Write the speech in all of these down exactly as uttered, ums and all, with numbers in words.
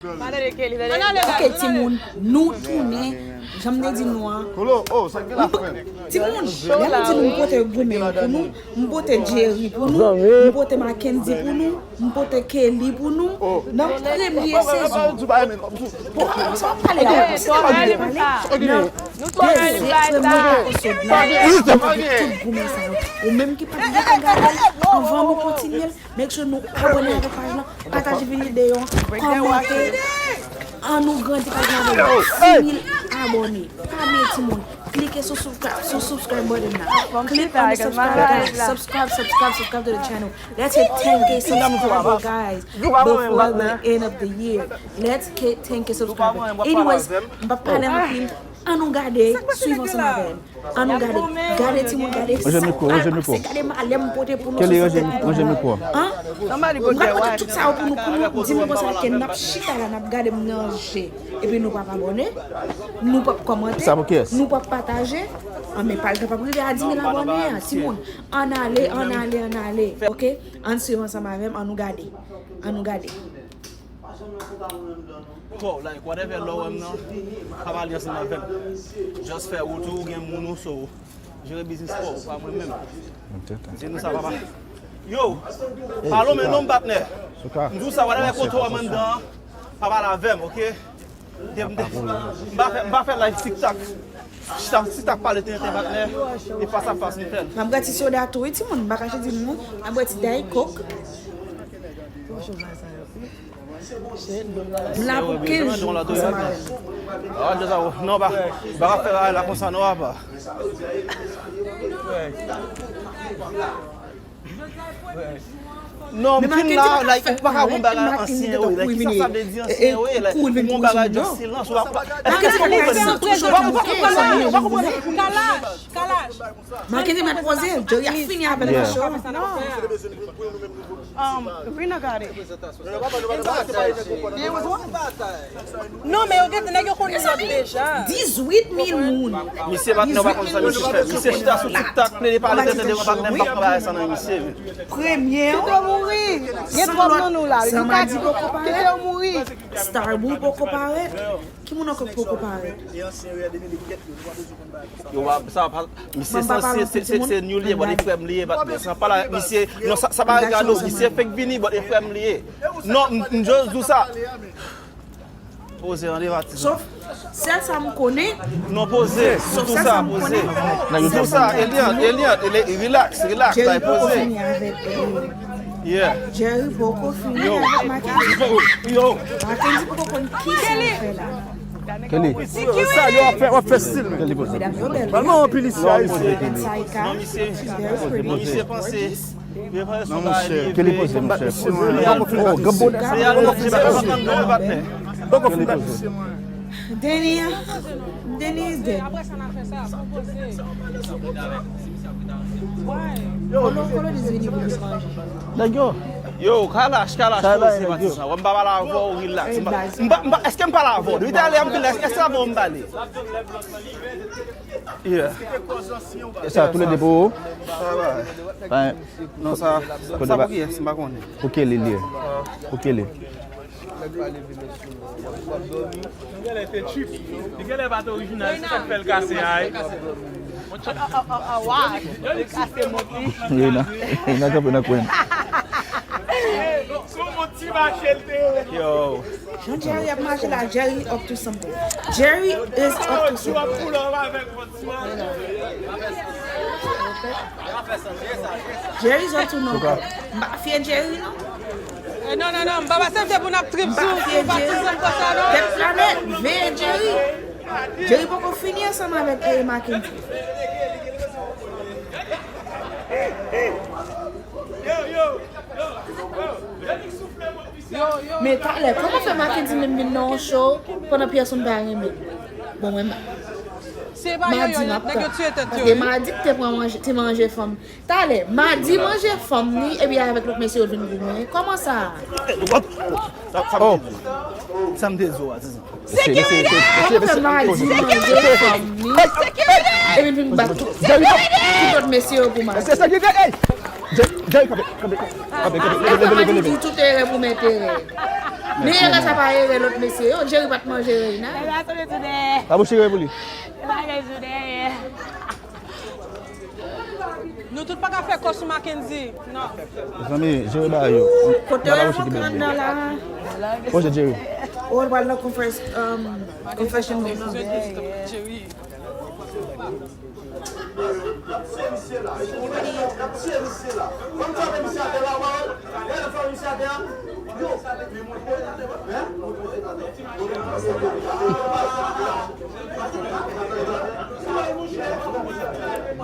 Ok, timoun, nou tounen, jan m te di nou an. Timoun, lè nou di nou m pote goumen pou nou, m pote Jerry pou nou, m pote Mackendy pou nou, m pote Kelly pou nou, nan premye sezon. Bon, sa w ap pale la, se te pa pale, pale. Nan dezyèm premye epizòd la, m pote tout goumen sa yo. Ou menm ki pa t gentan gade l, anvan nou kontinye l, make sure nou abòne avèk paj la, pataje videyo an, kòmante. An nou grandi paj la avèk sis mil abòne. Pa bliye timoun, klike sou subscribe, sou subscribe button la. Click on the subscribe, guys. Subscribe, subscribe, subscribe to the channel. Let's hit ten K subscribers, guys, before the end of the year. Let's hit ten K subscribers. Anyways, m p ap pale anpil. An nou gade, swiv ansanm avè m. An nou gade, gade timoun, gade sa, gade malè m pote pou nou sou sèt tèt la. An? M pral pote tout sa yo pou nou, pou nou di nou konsa ke n ap chita la, n ap gade m nan je. Epi nou p ap abòne, nou p ap kòmante, nou p ap pataje. An, men pa, pa rive a dis mil abòne a, timoun. Ann ale, ann ale, ann ale. Ok? Ann swiv ansanm avè m, an nou gade. An nou gade. Wow, like, whatever lè w wè m nan, pa pale ansanm avè m. Just fè wout ou, ou gen moun ou, so, jere biznis pa w, pa mwen menm. Se nou sa, papa. Yo, pa lonmen non m, patnè. M di w sa, whatever kote w wè m anndan, pa pale avè m, ok? M pa fè, m pa fè live TikTok. Chita, chita pale tenten, patnè. E fas a fas m fè l. M ap gati soda tou, wi, timoun. M pa kache di nou, non. M ap bwè ti Diet Coke. M la pou kenz jou ansanm avè nou. Ah, Jeza, non, pa, pa ka fè bagay la konsa, non, apa. Non, m fin la, like, ou pa ka gon bagay ansyen, wi, like, kisa sa vle di ansyen, wi, like, ou gon bagay de silans, ou pa, èske ou konprann? Ou pa konprann? Kalaj, kalaj. Mackendy mèt poze, Jerry ap fini avè l nan show. Um, Rina got it. Non, men yo gen, nèg yo konn lòt deja. Dizuit mil moun. Misye pa t nan, pa konn sa misye fè. Misye chita sou TikTok, plede pale tenten devan patnè m, pa konn bagay sa nan misye. Premye. Kite yo mouri. Gen twòp nan nou la. Kite yo mouri. Starboy poko parèt. Ki moun ankò ki poko parèt? Yo pa, sa pa, misye sanse, se, se, se nou li ye, bòt e frè m li ye, bòt, sa pa la, misye, non, sa, sa pa regade w, misye fenk vini, bòt e frè m li ye. Non, m, m just di w sa. Poze, an deva ti. Sof, sèl sa m konnen. Non, poze, di w sa, poze. Di w sa, Eliante, Eliante, relax, relax, bay poze. Yeah. Jerry poko fini avèk Mackendy. Yo. Mackendy poko konn kisa l fè la. Kelly. Sa yo ap fè, w ap fè stil, men. Kelly poze. Pral mwen anpil isi a, isi. Saika, she's very pretty. Non, monchè. Kelly poze, monchè. Poze. Oh, granmoun. Poko fini. Poko fini. Denis, Denis is dead. Kolo, Kolo dis vini pou l chanje. Nèg yo. Yo, Kalash, Kalash, poze, Matisa. Wè m pa pale avè w, relax. M pa, m pa, èske m pale avè w? Depi talè a m vin la, èske se avè w m pale? Yeah. Sa, tou le de pou ou? Sa va. Non, sa, sa pou kiyès? M pa konnen. Pou Kelly li ye. Pou Kelly. Li genlè te trip. Li genlè pa t orijinal, se sa k fè l kase a, wi. Yo, li kase mont li. Li nan, li nan kanpe nan kwen. Sou mont ti mache l te ye. Yo. Jan Jerry ap mache la, Jerry up to something. Jerry is up to something. Jerry is up to no good. M pa fye Jerry, non. Eh, non, non, non, m pa panse se pou n ap trip sou, sou patizan konsa, non. Tèt planèt, veye Jerry. Jerry poko fini ansanm avèk, eh, Mackendy. Men talè, kòman fè Mackendy menm vin nan yon show pandan pèsonn pa renmen l? Bon, mwen, madi m ap ka. Paske madi m te pran manje, te manje fanm. Talè, madi manje fanm ni, epi avèk lòt mesye yo vin goumen. Kòman sa? Oh. Sa m te di w a, se sa. Sekirite! Kòman fè madi manje fanm ni, epi vin bat tout, tout lòt mesye yo pou madi? Sekirite! Ey! Jerry, Jerry, kanpe, kanpe, kanpe, kanpe, leve, leve, leve, leve. Tout erè pou mèt erè. Men erè sa pa erè lòt mesye yo. Jerry pa t manje Reina. Babouch, tire pou li. Nou tout pa ka fè kò sou Mackenzie. Non. Zanmi, Jerry ba yo. Kote yo evoke anndan la? Poze Jerry. Oh, l pral nan confess, um, confession room nan. Jerry.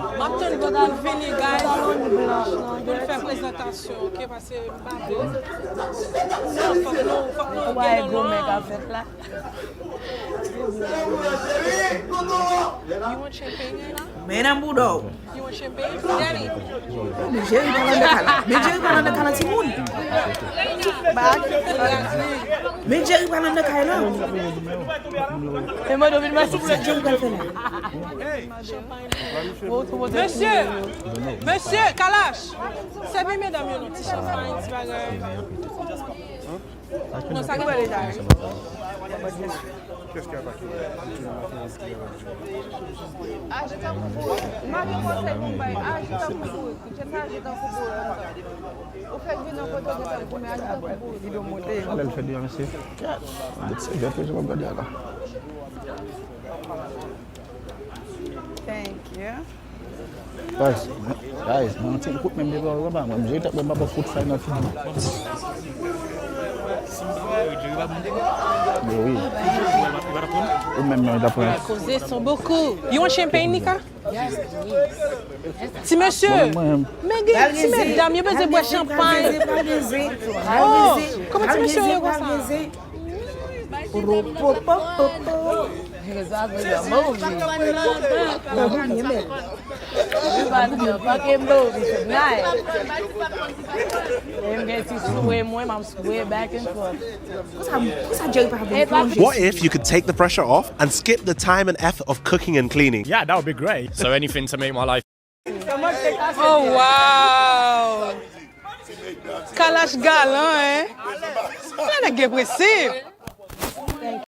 M ap tann pou l vini, guys. Pou l fè prezantasyon, ok? Paske m pa vle. Non, fòk nou, fòk nou gen yon nonm. You want champagne, Nina? Men nan bouda w. You want champagne? Daddy. Men Jerry pa nan de kay la. Men Jerry pa nan de kay la, timoun. Men Jerry pa nan de kay la. E mwen domine mwen souple. Jerry pa fè la. Mesye, mesye, Kalash, sèvi medam yo non ti chanpay, ti bagay. Non, sa gen deja, wi. Aji tankou bourèk. M pa gen konsèy pou m bay. Aji tankou bourèk. Kite sa aji tankou bourèk. Ou fèk vin nan kote w gentan goumen, aji tankou bourèk. Alè l fè devan mesye. Kèt. Bout se vèt, jan w ap gade a la. Thank you. Guys, guys, mwen ti kout menm devan anba mwen, mwen ta mwen pa kout fay nan figi. Yo wi. Ou menm nan ta pran. Koze son bokou. You want champagne, Nika? Ti mesye, men gen ti medam, yo bezwen bwè chanpay. Oh, kòman ti mesye yo konsa? It's about to be a movie. It's about to be a fucking movie tonight. E m gen ti souwe mwen, m ap souwe back and forth. Konsa, konsa Jerry pa vle plonje. What if you could take the pressure off and skip the time and effort of cooking and cleaning? Yeah, that would be great. So anything to make my life. Oh, wow! Kalash galan, hein? Lè nèg gen prensip.